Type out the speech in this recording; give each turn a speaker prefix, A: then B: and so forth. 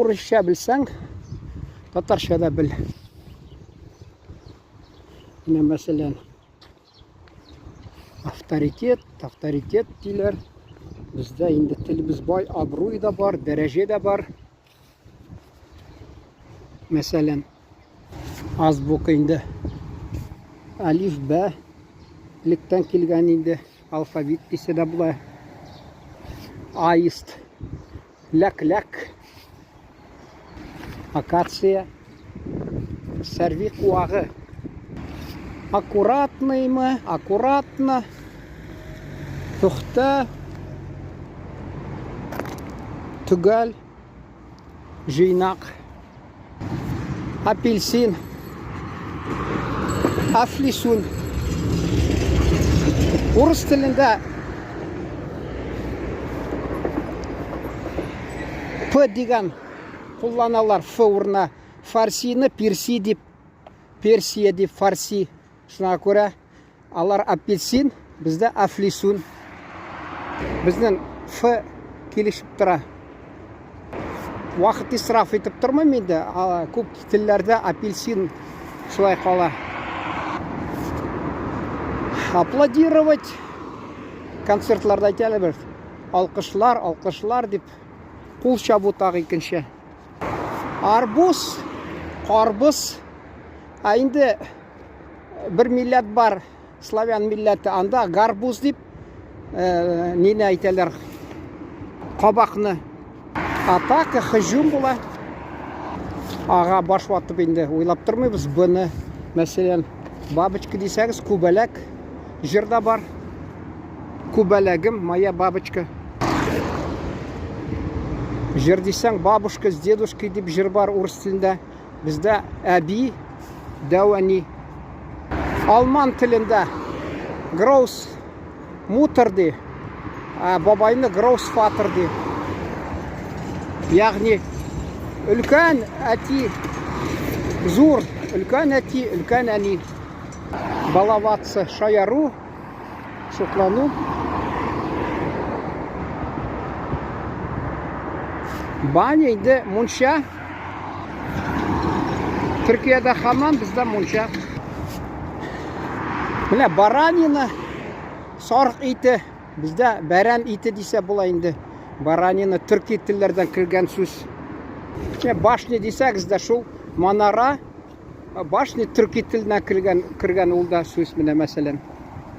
A: Урысча белсәң, татарча да бел. Менә мәсәлән, авторитет, авторитет диләр. Бездә инде телебез бай, абруй да бар, дәрәҗә дә бар. Мәсәлән, азбука инде алиф, бә электән килгән инде алфавит дисә дә була. Аист, ләк-ләк, акация, сәрви куагы. Аккуратныймы, аккуратно, пөхтә, төгәл, җыйнак, апельсин, әфлисун. Урыс телендә П дигән кулланалар Ф урынына. Фарсины перси дип, Персия дип фарси. Шуңа күрә Алар апельсин, бездә әфлисун. Безнең Ф килешеп тора. Вакыт исраф итеп тормыйм инде. Күп телләрдә апельсин шулай кала. Аплодировать концертларда әйтәләр бер. Алкышлар, алкышлар дип кул чабу тагы икенче. Арбуз, карбыз. Ә инде бер милләт бар, славян милләте, анда гарбуз дип э, нине әйтәләр, кабакны. Атака, һөҗүм була. Ага баш ватып инде уйлап тормыйбыз. Бны, мәсәлән, бабочка дисәгез, күбәләк җыр да бар. Күбәләгем, моя бабочка. Җыр дисәң, бабушка с дедушкой дип җыр бар урыс телендә. Бездә әби, дәү әни. Алман телендә Gross Mutter ди, ә бабайны Grossvater ди. Ягъни өлкән әти, зур өлкән әти, өлкән әни. Балаватса шаяру, Шуклану. Баня инде мунча. Төркиядә хамам, бездә мунча. Менә баранина, сарык ите, бездә бәрән ите дисә була инде. Баранина төрки телләрдән кергән сүз. Менә башня дисәгез дә шул манара, башня төрки теленә кергән, кергән ул да сүз менә мәсәлән.